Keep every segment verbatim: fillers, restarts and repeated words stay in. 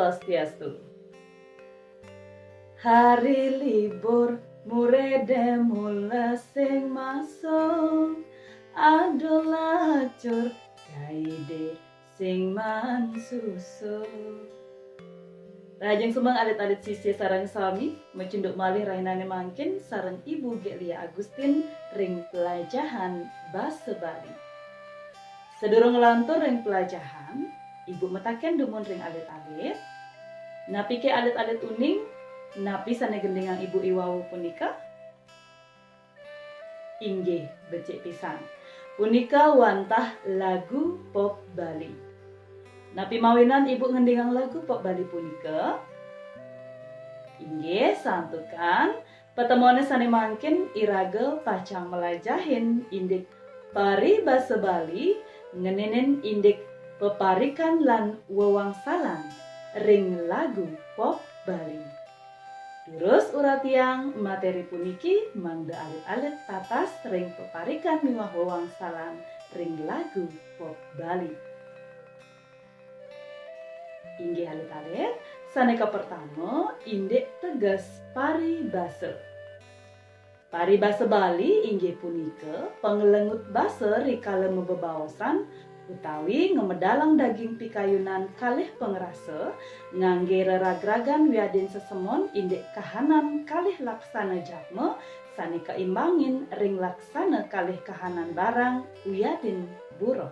Swastiastu. Hari libur, murede mula sing masuk, ado lacur, gaide sing mansusu. Rahajeng sumeng alit-alit sisia sareng sami, macunduk malih rahinane mangkin sareng Ibu Gelia Agustin ring pelajahan basa Bali. Sadurung nglantur ring pelajahan, Ibu mataken dumun ring alit-alit, napike alit-alit uning napi sane gendingang Ibu iwau punika? Inggih, becik pisan. Punika wantah lagu pop Bali. Napi mawinan Ibu ngendingang lagu pop Bali punika? Inggih, santukan patemone sane mangkin iraga pacang mlajahin indik paribasa Bali ngeninin indik peparikan lan wewangsalan ring lagu pop Bali. Durus uratiang materi puniki mangda alit-alit tatas ring peparikan miwah wewangsalan ring lagu pop Bali. Inggih alit-alit, sane kapertama, indik teges paribasa. Paribasa Bali inggih punika panglengut basa rikala mabebaosan utawi ngamedalang daging pikayunan kalih pangrasa ngangge reragragan wiadin sesemon indik kahanan kalih laksana jatma sane kaimbangin ring laksana kalih kahanan barang wiadin buron.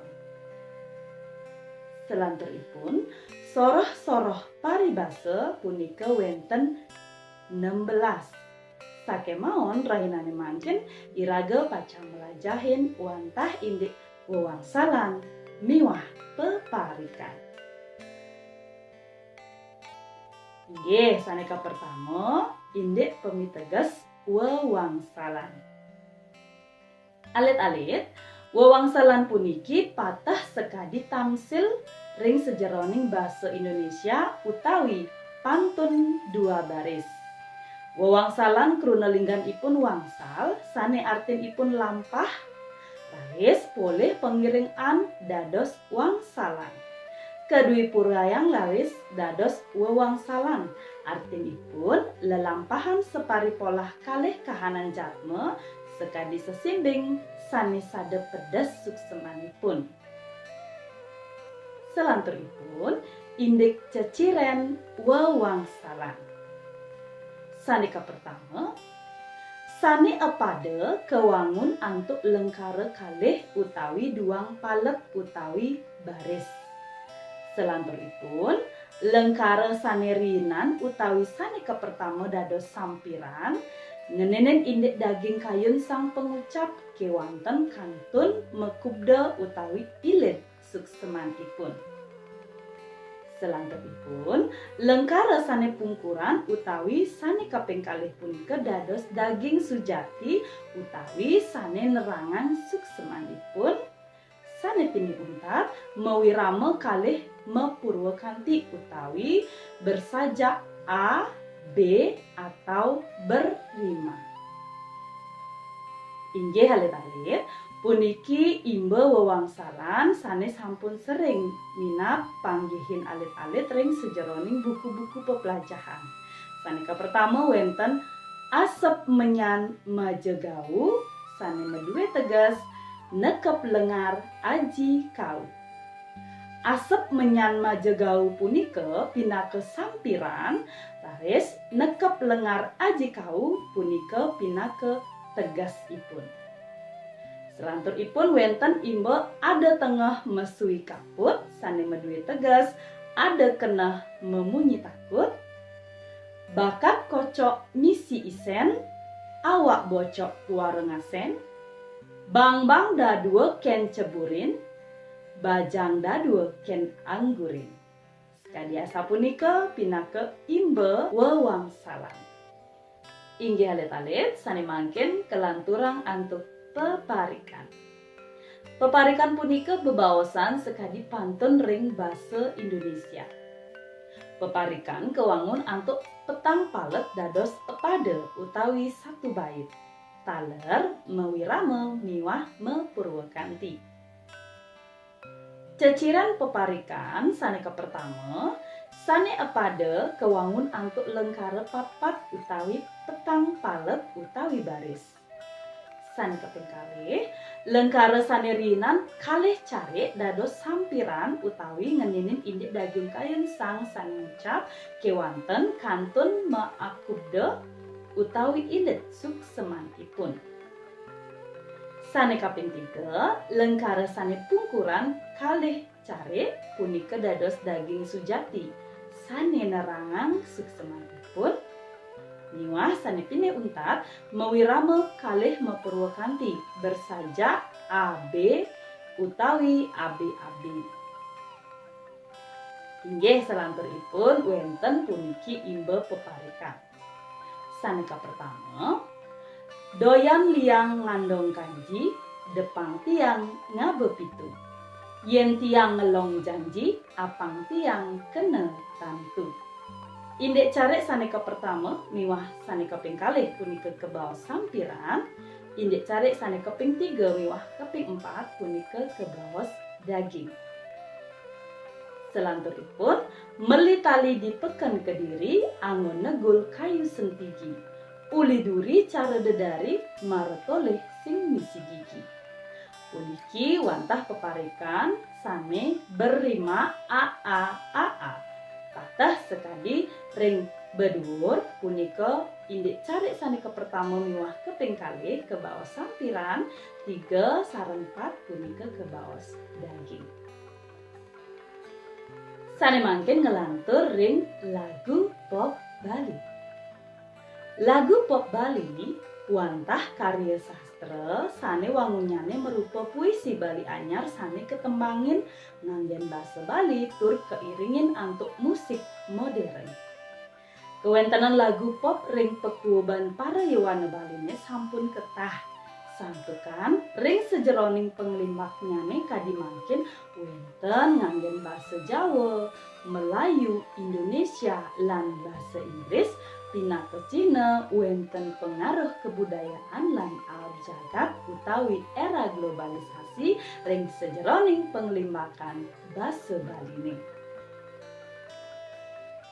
Salanturipun, soroh-soroh paribasa punika wenten nembelas. Sakemawon rahinane mangkin iraga pacang mlajahin wantah indik wewangsalan miwah peparikan. Inggih, sane kapertama, indik pamiteges wewangsalan. Alit-alit, wewangsalan puniki pateh sakadi tamsil ring sajeroning basa Indonesia utawi pantun dua baris. Wewangsalan kruna lingganipun wangsal, sane artinipun lampah, raris polih pangiring an dados wangsalan. Kadwipurayang raris dados wewangsalan, artinipun lelampahan saparipolah kalih kahanan jatma sakadi sesimbing sane sada pedes suksemanipun. Salanturipun, indik ceciren wewangsalan. Sane kapertama, sane apada kawangun antuk lengkara kalih utawi duang palet utawi baris. Salanturipun, lengkara sane riinan utawi sane kapertama dados sampiran, ngeninin indik daging kayun sang pangucap kewanten kantun makubda utawi ilid suksemanipun. Salanturipun, lengkara sane pungkuran utawi sane kaping kalih punika dados daging sujati utawi sane nerangang suksemanipun, sane pinih untat mawirama kalih mapurwakanti utawi bersajak A, B, atau berrima. Inggih alit-alit, puniki imba wewangsalan sane sampun sering minab panggihin alit-alit ring sajeroning buku-buku peplajahan. Sane kapertama wenten asep menyan majagau, sane madue teges nekep lengar aji kau. Asep menyan majagau punika pinaka sampiran, raris nekep lengar aji kau punika pinaka tegesipun. Salanturipun wenten imba ada tengeh masui kaput, sane madue teges ada keneh mamunyi takut. Bakat kocok misi isen, awak bocok tuara ngasen, bangbang dadua ken ceburin, bajang dadua ken anggurin. Sakadi asapunika pinaka imba wewangsalan. Inggih alit-alit, sane mangkin kalanturang antuk peparikan. Peparikan punika bebaosan sakadi pantun ring basa Indonesia. Peparikan kawangun antuk petang palet dados epada utawi satu bait, taler, mawirama, miwah mapurwakanti. Ceciren peparikan sane kapertama, Sane epada kawangun antuk lengkara papat utawi petang paleb utawi baris. Sane kaping kalih, lengkara sane riinan kalih carik dados sampiran utawi ngeninin indik daging kayun sang sane ngucap kewanten kantun maakubda utawi ilit suksemanipun. Sane kaping tiga, lengkara sane pungkuran kalih carik punika dados daging sujati, sane nerangang suksemanipun, miwah sane pinih untat mawirama kalih mapurwa kanti bersajak A B utawi A B A B. Inggih, salanturipun wenten puniki imba peparikan. Sane kapertama, doyan liang ngandong kanji, depang tiang ngaba pitu. Yen tiang ngelong janji, apang tiang kena tantu. Indik carik sane kapertama miwah sane kaping kalih punika kabaos sampiran, indik carik sane kaping tiga miwah kaping empat punika kabaos daging. Salanturipun, meli tali di peken Kediri, anggon negul kayu sentigi. Uli duri cara dedari, mara tolih sing misi gigi. Puniki wantah peparikan sane berima A A A A. Pateh sakadi ring beduur punika indik carik sane kapertama miwah kaping kalih kabaos sampiran, tiga sareng pat punika kabaos daging. Sane mangkin nglantur ring lagu pop Bali. Lagu pop Bali wantah karya sastra sane wangunnyane marupa puisi Bali anyar sane katembangin nganggen basa Bali tur kairingin antuk musik modern. Kawentenan lagu pop ring pakuuban para yowana Baline sampun ketah, santukan ring sajeroning panglimbaknyane kadi mangkin wenten nganggen basa Jawa, Melayu, Indonesia, lan basa Inggris, pinaka cihna wenten pangaruh kabudayaan lan aab jagat utawi era globalisasi ring sajeroning panglimbakan basa Baline.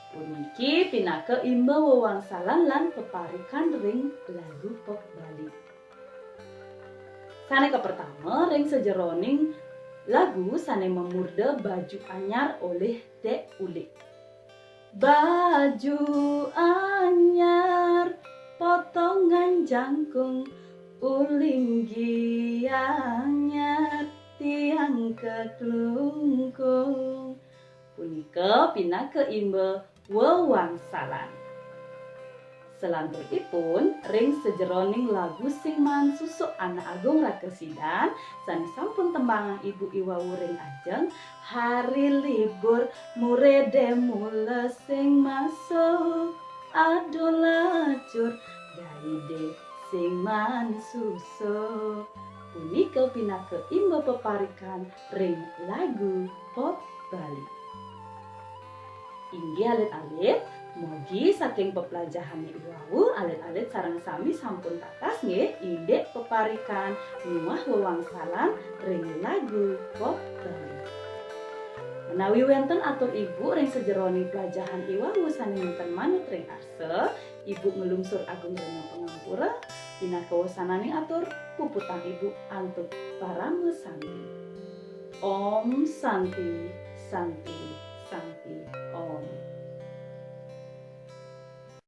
Puniki pinaka imba wewangsalan lan peparikan ring lagu pop Bali. Sane kapertama, ring sajeroning lagu sane mamurda Baju Anyar olih Dek Ulik. Baju anyar, potongan jangkung, uling gianyar, tiang keklungkung. Punika pinaka imba wewangsalan. Salanturipun, ring sajeroning lagu sing maan susuk Anak Agung Raka Sidan sane sampun tembangang Ibu iwau ring ajeng, hari libur murede mula sing masuk, aduh lacur gaide sing maan susuk. Punika pinaka imba peparikan ring lagu pop Bali. Inggih alit-alit, mugi saking peplajahane iwau alit-alit sareng sami sampun tatas nggih indik peparikan miwah wewangsalan ring lagu pop Bali. Menawi wenten atur ibu ring sajeroning plajahan iwau sane nenten manut ring arsa, ibu nglungsur agung rena pangampura, pinaka wasananing atur puputang ibu antuk parama santi. Om Santi, Santi,